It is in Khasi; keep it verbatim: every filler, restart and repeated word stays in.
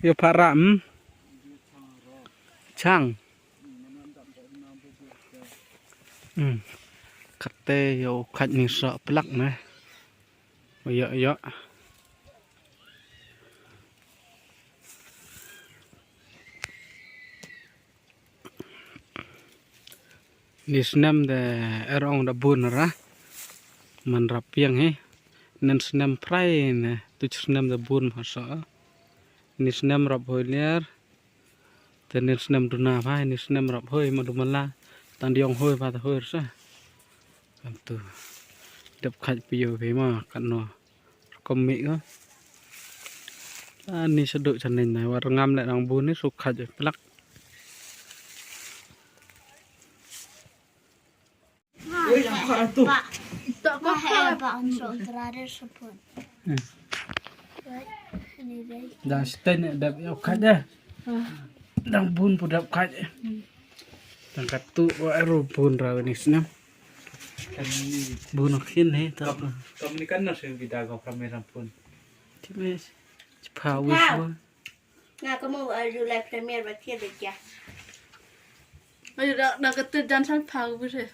Ïa para, hmm? Chang. Hmm. Kate ïa u khat ni sa plak ne. Ïa, ïa. Ni snem de er ong da bun ra. Man rap piang hi. Nen snem prai ne. Tuch snem da bun ha sa. Ni snem rap hoi liar. Te nen snem duna bha, ni snem rap hoi ma du mala. Tan diong hoi bha ta hoi sa. Kan tu. Dep khaj pio phi ma kan no. Kom mi ko. Ani sa duk sa nen na war ngam le dang bun ni su khaj plak. Ui, yang kha tu. Da sten dap ïa khaj de. Dang bun pu dap khaj. Dang katu wa ru bun ra ni snem. Bun khin he ta. Kam ni kan na sui bida ko pramir ampun. Times. Chpa wis bun. Nga ka mo a ju lai premier ba tiar da kya. Ayo da da ka tu jan san pha bu se.